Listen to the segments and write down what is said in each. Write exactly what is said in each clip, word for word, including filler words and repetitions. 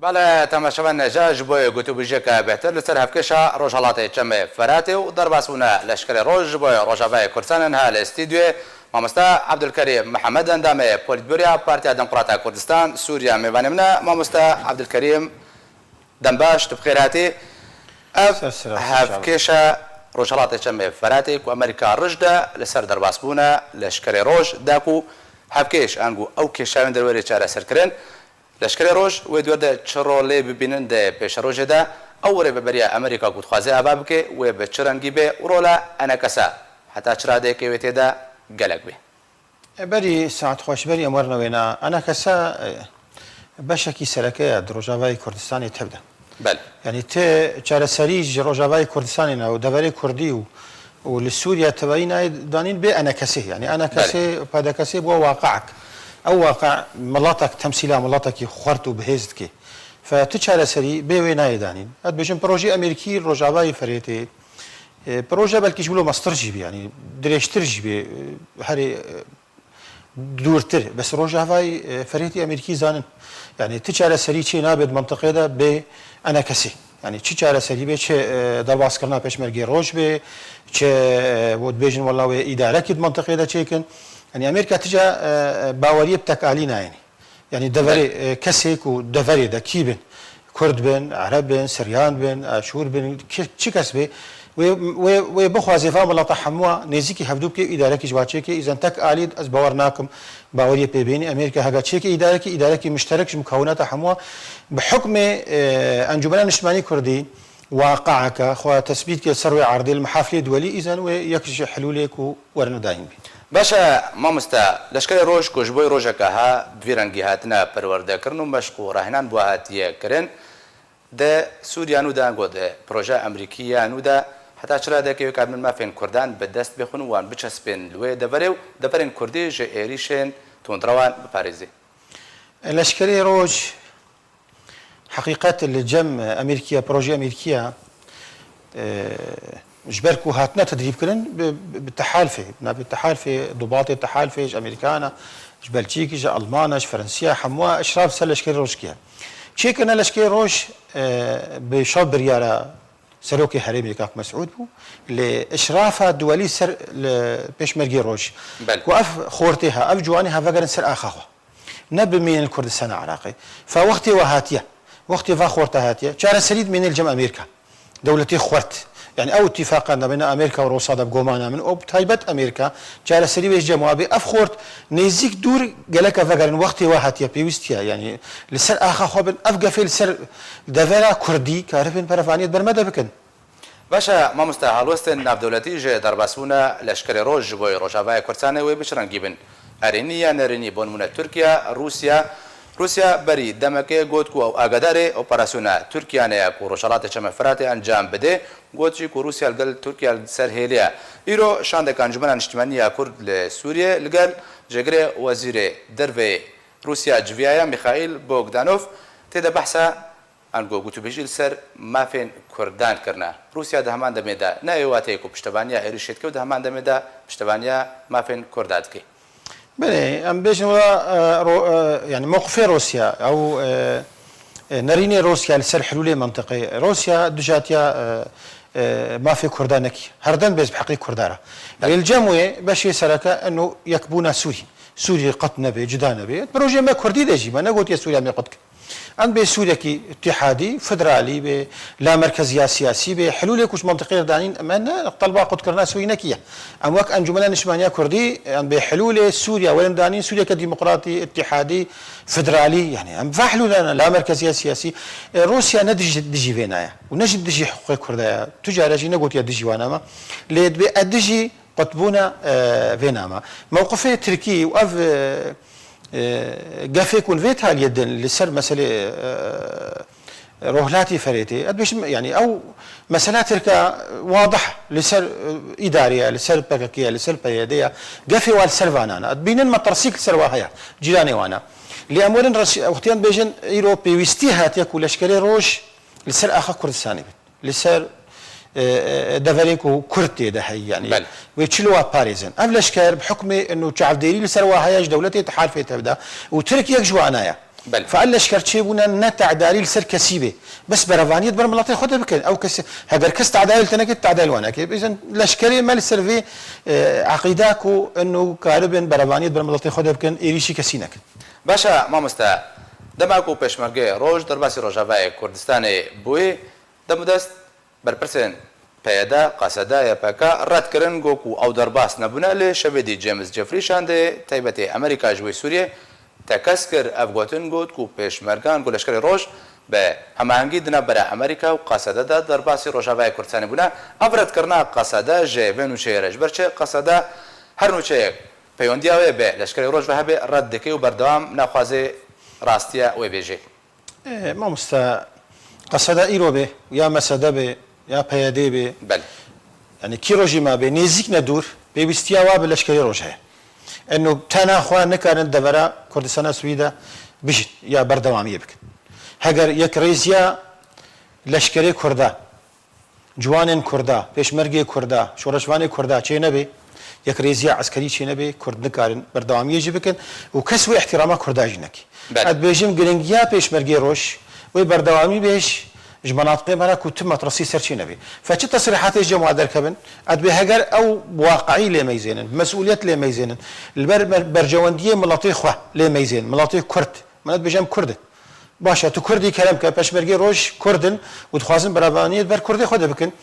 Belê, temaşevan, neja ji bo gotûbêjiyeke bêhtir li ser hevkêşa Rojhelatê Çemê Feratê û derbasbûna Leşkerê Roj ji bo Rojavayê Kurdistan, niha li stûdyoyê mamoste Abdulkerîm Mihemed, endamê Polîtbûroya Partiya Demokrata Kurdistan Sûriya, mêvanê min e. Mamoste Abdulkerîm, dem baş, tu bi xêr hatî. Ev Ser sera, hevkêşa Rojhelatê Çemê Feratê ku Amerîka rij de li ser derbasbûna Leşkerê Roj da ku hevkêş, ango ew kêşayên derwêrê çareserkirin. Leşkerê Roj wê dwer de çi rolê bibînin di pêşerojê de? Ew rêveberiya Amerîka ku dixwaze ava bike, wê bi çi rengî be û rola enekese heta çi radeyekê wê tê de gelek be? E, berî saet xweş, berî em werine wêna. Enekese, e, beşekî sereke ye di Rojavayê Kurdistanê tev de. Belê. Yanî ti çareserî ji Rojavayê Kurdistanê ne û deverê Kurdî û û li Sûriye tevayî nayê danîn bê enekesê. Yanî enekesê, Belê. PDKSê bû waqeek. Ew waqe miletek temsîla miletekî xwert û bihêz dike. Fe ti çareserî bê wê nayê danîn. Ez dibêjim projeyê Amerîkî Rojavayê Ferêtê, e, proje belkî ji wilo mestir jî bî, yanî dirêjtir jî bê, e, herê, e, dûrtir. Bes Rojavayê, e, Ferêtê Amerîkî zanin. Yanî ti çareserî çê nabe di mentiqê de bê enekesê. Yanî çi çareserî bê, çi, e, derbaskirina pêşmergê roj bê, çi, e, bo dibêjin wela wê îdarekî di mentiqê de çêkin. Yanî Amerîka ti ca, e, e, baweriyê bi tekalî nayênî. Yanî deverê, Belê. e, kesê ku deverê de kî bin, Kurd bin, Ereb bin, Siryan bin, Aşûr bin, ki-, çi kes bê, wê, wê, wê bixwaze va mileta hemûa nêzîkî hevdû bike, îdarekî ji va çêke, îzen tek alî ez bawer nakim, baweriyê pê bênî. Amerîka hega çêke îdarekî, îdarekî muşterek ji mukawinata hemûa bi hukmê, e, Encûmena Niştimanî Kurdî waqeeke xwe tesbît kir ser wê erdê li mehafilê duwelî, îzen wê yek ji hilûlê ku werine dayîn bî. Baş e, mamoste, Leşkerê Roj ku ji bo rojeke ha bi vî rengî hatine perwerdekirin û meşq û rahênan bo hatiye kirin, di Sûriya nû de ango di projeya Amerîkî ya nû de heta çi radeyekê wê karibin mafên Kurdan bi dest bixin û wan biçespên li wê deverê û deverên Kurdî ji êrîşên tundrewan biparêzî? Leşkerê Roj, heqîqet li cem Amerîkiya, projeyê Amerîkiya, e, ji ber ku hatine tedrîbkirin, bi, bi, bi tehalfê, navê tehalfê, dubatê tehalfê ji Amerîkana, ji Belçîkî, ji Almana, ji Ferensiya, hemûa eşraf ser Leşkerê Roj kiye. Çêkirine Leşkerê Roj, e, bi şev biryara Serokê Herêmê Kak Mesûd bû, lê eşrafa duwelî ser li Pêşmergê Roj. Belê. Ku ev xortê ha, ev ciwanê ha vegerin ser axa xwe. Ne bimînin Kurdistana Iraqê. Fa wextê we hatiye. Wextê va xorta hatiye. Çareserî dimîne li cem Amerîka. Dewletê xwert. Yani ew îtîfaqa navbeyna Amerîka û Rûsa de bi gomana min û bi taybet Amerîka çareserî wê ji cem wa bê. Ev xort nêzîk dûr geleke vegerin wextê we hatiye pêwîstiye. Yani li ser axa xwe bin. Ev gefê li ser devera Kurdî karibin perevaniyê di ber me de bikin. Baş e, mamoste, helwestên navdewletî ji derbasbûna Leşkerê Roj ji bo Rojavayê Kurdistanê wê bi çi rengî bin? Erênî ya nerênî, bo nimûne Tirkiye, Rûsya. Rûsya berî demekê got ku ew agadarê operasyona Tirkiyanê ye ku Rojhelatê Çemê Firatê encam bide. Got jî ku Rûsya li gel Tirkiye li ser hêliye. Îro şandeka Encûmena Niştimanî ya Kurd li Sûriyê li gel cêgirê Wezîrê Derveyê Rûsya civiyaye, Mîxaîl Bogdanov, tê de behsa ango gotûbêjî li ser mafên Kurdan kirine. Rûsya di heman demê de ne ê wateyê ku piştevaniya êrîşê dike û di heman demê de piştevaniya mafên Kurda dike. Belê, em bêjin wela, e, ro-, e, yani mewqifê Rûsya, ew, e, e, nerînê Rûsya li ser hilûlê mentiqê. Rûsya dijatiya, e, e, mafê Kurda nekî. Herdem bêz bi heqê Kurda re. Belê. Lê li cem wê beşê sereke eno yekbûna Sûrî. Sûrî qet nebe, cuda nebe. Projeyê me Kurdî de jî me negotiye Sûriya me qut kir. Em bê Sûriyekî îtîhadî, federalî bê, lamerkeziya siyasî bê, hilûlê ku ji mentiqê re danîn, me ne telba qutkirina Sûrî nekiye. Em wek Encûmena Niştimaniya Kurdî, em bê hilûlê Sûriya werin danîn, Sûriyeke demokratî, îtîhadî, federalî, yani em va hilûlana lamerkeziya siyasî. E, Rûsya ne dijî, dijî vê naya û ne jî dijî hiqûqê Kurda ya. Tu care jî negotiye dijî wana me. Lê dibê e dijî qutbûna, e, vê nama. Mewqifê Tirkî û ev, e, e, gefê ku li vê taliyê din li ser meselê, e, Rohlatî Ferêtê, ez dibêjim, yani ew mesela Tirka wadih li ser, e, îdareye, li ser P K K ye, li ser P Y D ye, gefê wa li ser vanan e. Ez dibînim metirsîk li ser wa heye, cîranê wan e. Lê em werin reş-, wextê em dibêjin, îro pêwîstî hatiye ku Leşkerê Roj li ser axa Kurdistanê bit. Li ser, e, e, deverê ku Kurd tê de heye, yani Belê. Wê çi li wa parêzin. Ev leşker bi hukmê eno çavdêrî li ser wa heye ji dewletê tehalfê tevda û Tirk yek ji wana ye. Belê. Fail leşker çêbûne ne te'dalî li ser kesî bê. Bes berevaniyê di ber miletê xwe de bikin. Ew kes, heger kes te'dalî li te neke, te'dalî wan neke. Bizin leşkerê me li ser vê, e, eqîda ku eno karibin berevaniyê di ber miletê xwe de bikin, êrîşî kesî nekin. Baş e, mamoste, dema ku Pêşmergê Roj derbasî Rojavayê Kurdistanê bûyî, demûdest berpirsên P Y D, Qaseda, Y P K red kirin, got ku ew derbas nebûne, lê şevê dî James Jeffrey şandê taybetê Amerîka ji wê Sûriyê tekez kir. Ev gotin, got ku pêşmergan ku leşkerê Roj bi hemahengî di navbera Amerîka û Qaseda de derbasî Rojavayê Kurdistanê bûne. Ev redkirina Qaseda ji vê nûçeyê re ji ber çi? Qaseda her nûçeyek peywendîya wê bi leşkerê Roj ve hebe red dike û berdewam naxwaze rastiya wê bêje. Ê, mamoste, Qeseda îro bê, ya Mesede bê, ya P Y D bê, Belê. yanî kî rojî ma bê, nêzîk ne dûr, pêwîstiya wa bi leşkerê Roj heye. Eno tena xwe nikarin devera Kurdistana Sûrî de bijîn ya berdewamiyê bikin. Heger yekrêziya leşkerê Kurda, ciwanên Kurda, pêşmergê Kurda, şoreşvanê Kurda çênebê, yekrêziya eskerî çênebê, Kurd nikarin berdewamiyê jî bikin û kes wê îhtîrama Kurda jî nekî. Belê. Ez dibêjim, giringiya pêşmergê Roj wê berdewamî bêj ji menatiqê me re ku tu metresî ser çênebê. Fe çi tesrîhatê ji cem wa derkevin? Ez dibê heger ew bi waqeî lê meyzênin, bi mesûliyet lê meyzênin, li ber ber-, berjewendiyê miletê xwe lê meyzên, miletê Kurd. Min ez dibêjim Kurd in. Baş e, tu Kurd î, kerem ke, pêşmergê Roj Kurd in û dixwazin berevaniyê di ber Kurdê xwe de bikin.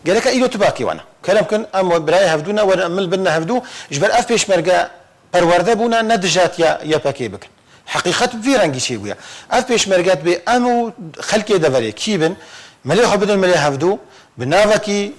Gereke îro tu bakî wana. Kerem kin, em birayê hevdû ne, werin em li bin ne hevdû, ji ber ev pêşmerge perwerde bûne, ne dijatiya Y P G bikin. Heqîqet bi vî rengî çêbûye. Ev pêşmerge dibê em û xelkê deverê kî bin, milê xwe bidin milê hevdû, bi navekî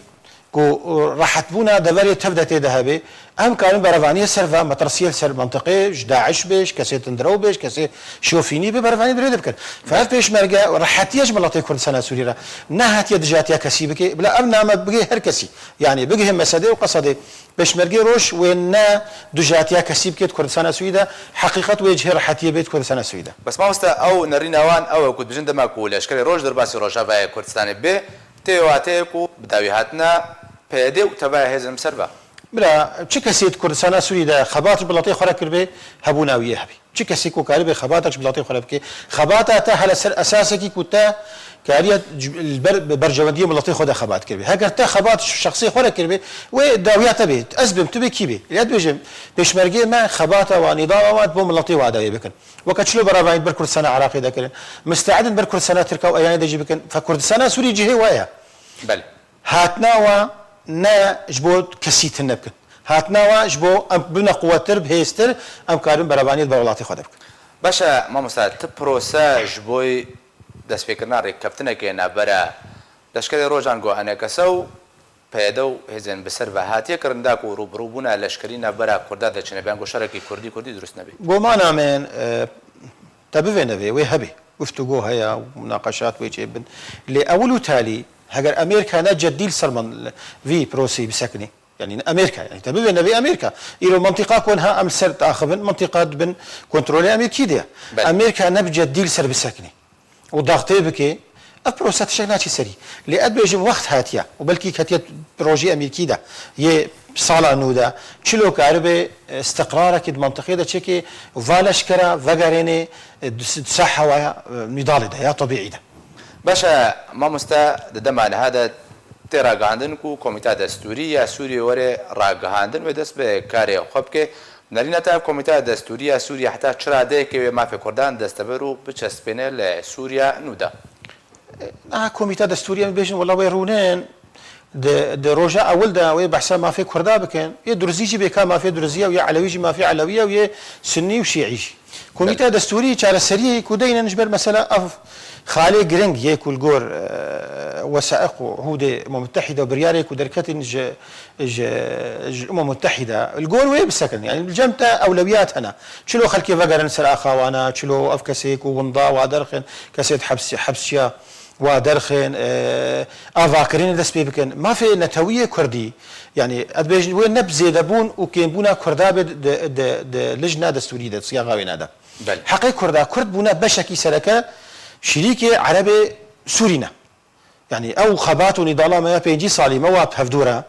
ku, e, rehetbûna deverê tev de tê de hebe, em karin berevaniyê ser ve, metirsiyê li ser mentiqê, ji DAIŞ bê, ji kesê tundrew bê, ji kesê şofînî bê, berevaniyê bi rê de bikin. Fe ev pêşmerge rehetiye ji miletê Kurdistana Sûrî re nehatiye dijatiya kesî bike, bila ev name bigê her kesî. Yanî bigihê Mesedê û Qesedê. Pêşmergê Roj wê ne dijatiya kesî bike di Kurdistana Sûrî de, heqîqet wê cihê rehetiyê bê di Kurdistana Sûrî de. Bes mamoste, ew nerîna wan ew e ku dibêjin dema ku leşkerê Roj derbasî Rojavayê Kurdistanê bê, tê wateyê ku bi dawî hatina P Y D û tevaya hêzên bi ser ve. Bira, çi kesê di Kurdistana Sûrî de xebat ji miletê xwe re kiribê, hebûna wî yê hebî. Çi kesê ku karibê xebatek ji miletê xwe re bike, xebata te hele ser esasekî ku te kariye c-, li ber, berjewendiyê miletê xwe de xebat kiribê. Heger te xebat ji şexsê xwe re kiribê, wê dawiya te bê. Ez bim, tu bê, kî bê? Lê ez dibêjim, pêşmergê me xebata wan, nîdama wan bo miletê wa dawê bikin. Weke çilo berevanî ber Kurdistana Iraqê de kirin. Misteedin ber Kurdistana Tirka û Eyanê de jî bikin. Fe Kurdistana Sûrî cihê we ye. Belê. Hatina wa ne ji bo kesî tune bikin. Hatina wa ji bo em bibine quwettir, bihêztir, em karin berevaniyê di ber welatê xwe de bikin. Baş e, mamosta, ti prose ji bo destpêkirina rêkeftinekê navbera leşkerê Rojan go E N K S û P Y D û hêzên bi ser ve hatiye kirin da ku rûbirûbûna leşkerî navbera Kurda de çênebe, yan go şerekî Kurdî Kurdî dirust nebe. Gomana min, e, Te bivêne vê, wê hebê. Guftûgo heye û munaqeşat wê çêbin. Lê ewil û talî, heger Amerîka ne ceddî li ser man-, vî proseyî bisekinî, yanî Amerîka, yanî te bivêne vê Amerîka. Îro mintîqa ku niha em li ser diaxivin, mintîqa di bin kontrolê Amerîkî de ye. Belê. Amerîka ne bi ceddî li ser bisekinî û daxtê bike, ev prose tiştek naçî serî. Lê ez dibêjim wext hatiye û belkî ketiye rojê Amerîkî de, yê sala nû de, çilo karibe, e, istiqrarekî di mentiqê de çêke, va leşkera vegerêne, e, di s-, di sahewaya, e, nîdalê de, ya tebîî de. Baş e, mamoste, di dema niha de tê ragihandin ku Komîta Destûrî ya Sûriyê were ragihandin wê dest bi karê xwe bike. Nerîna te ev Komîta Destûrî ya Sûriyê heta çi radeyekê wê mafê Kurdan desteber û biçespêne li Sûriya nû de? Niha Komîta Destûrî em bêjin, wela wê rûnin di, di roja ewil de wê behsa mafê Kurda bikin. Yê Durzî jî bê ka mafê Durzî ye û yê Elewî jî mafê Elewî ye û yê Sunnî û Şîî jî. Komîta Destûrî çareseriyê ku deynin ji ber mesela ev xalê giring yê ku li gor, e, wesaiq û hûdê Umem Mutehîde û biryarê ku derketin ji, ji, ji Umem Mutehîde li gor wê bisekin. Yanî li cem te ewlewiyat hene. Çilo xelkê vegerin ser axa wana, çilo ev kesê ku winda wa derxin, kesê di hepsi-, hepsiya wa derxin, e, avakirinê dest pê bikin. Mafê netewiyê Kurdî, yanî ez dibêjin wê ne bi zêdebûn û kêmbûna Kurda bê di, di, di, di lijna destûrî de, siyaxa wêne de. Belê. Heqê Kurda, Kurd bûne beşekî sereke şirîkê Erebê Sûrî ne. Yanî ew xebat û nîdala me ya pêncî salî me wa bi hevdû re.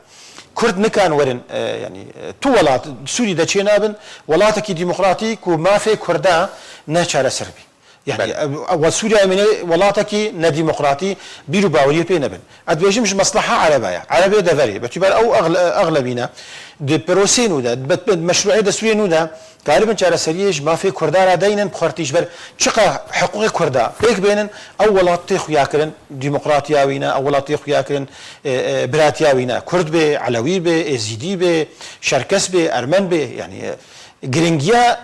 Kurd nikan werin, e, yanî, e, tu welat, Sûrî de çênabin, welatekî demokratî ku mafê Kurda ne çareser bî. Yani, Belê. e, e, we Sûriya mîne welatekî nedîmoqratî, bîr û baweriyê pê nebin. Ez dibêjim ji mesleha Ereba ye. Erebê deverê. Betîber ew egle-, eglebî ne. Di prosê nû de, di, di meşrûê destûrê nû de, karibin çareseriyê ji mafê Kurda re deynin, bi xwertî ji ber çiqa hiqûqê Kurda pêk bênin, ew welat tê xuyakirin, demokratiya wî ne, ew welat tê xuyakirin, e, e, biratiya wî ne. Kurd bê, Elewî bê, Êzîdî bê, Şerkes bê, Ermen bê. Yani, e, giringiya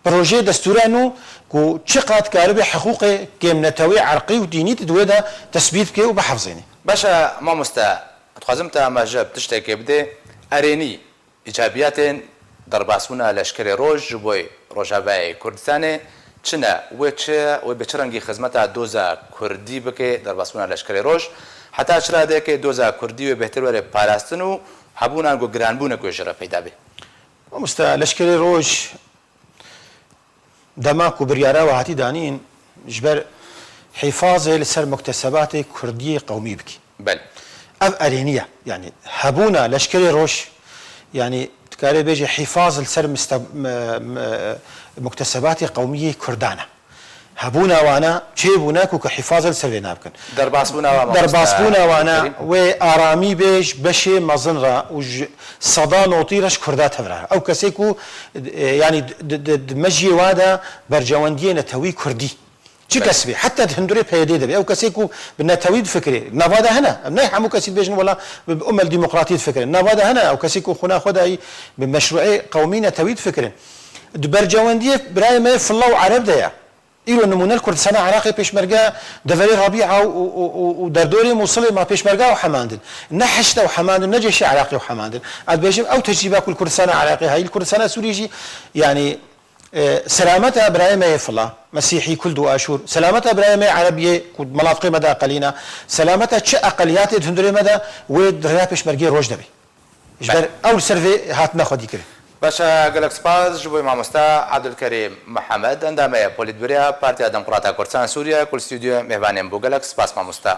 Projeyê destûra nû ku çiqat karibe hiqûqê kêmnetewî, erqî û dînî di wê de tesbît bike û bihefzênî. Baş e, mamoste, dixwazim te amaje bi tiştekê bidê. Erênî, îcabiyatên derbasbûna Leşkerê Roj ji bo Rojavayê Kurdistanê çi ne? Wê çi, wê bi çi rengî xizmeta doza Kurdî bike derbasbûna Leşkerê Roj? Heta çi radeyekê doza Kurdî wê bêhtir were parastin û hebûna ku giranbûne ku ji re peyda bê? Mamoste, Leşkerê Roj Dema ku biryara we hatî danîn, ji ber hîfazê li ser muktesebatê kurdiyê qewmî bikî. Belê. Ev erênî ye. Yanî hebûna Leşkerê Roj, yanî dikarê bêje hîfaz li ser miste-, me-, me-, muktesebatê qewmî yê Kurdan e. Hebûna wana çêbûne ku, ku hîfaz li ser vê nabikin. Derbasbûna wa, mamoste Derbasbûna wana Kerîm. Wê aramî bê ji beşê mezin re û ji seda notî re ji Kurda tevra. Ew kesê ku, e, yanî di, di, di mejiyê wa de berjewendiyê netewî Kurdî. Çi Belê. Kes bê, heta di hundurê P Y D de bê. Ew kesê ku bi netewî difikirê. Nava de hene. Em ne hemû kesî dibêjin wela bi, bi umel demokratî difikirin. Nava de hene. Ew kesê ku xwena xwe dayî bi meşrûê qewmî netewî difikirin. Di berjewendiyê birayê me Filla û Ereb de ye. Îro nimûne li Kurdistana Iraqê pêşmerge deverê Rabîa û, û, û, û, û derdorê Mûsilê ma pêşmerga ew hemandin. Ne heşt ew hemandin, ne cêşê Iraqê ew hemandin. Ez dibêjim ew tecrîba ku li Kurdistana Iraqê heye, li Kurdistana Sûriyê jî, yanî, e, selameta birayê me yê Fila, Mesîhî, Kurd û Aşûr, selameta birayê me yê Ereb yê ku di menatiqê me de eqelî ne, selameta çi eqeliyatê di hundirê me de wê di rêya pêşmergê roj de bê. Ji ber ew li ser vê hatine xwedî kirin. Baş e, gelek spas ji bo mamoste Abdulkerîm Mihemed, endamê Polîtbûroya Partiya Demokrata Kurdistan Sûriye, ku li stûdyoyê mêvanê min bû. Gelek spas, mamoste.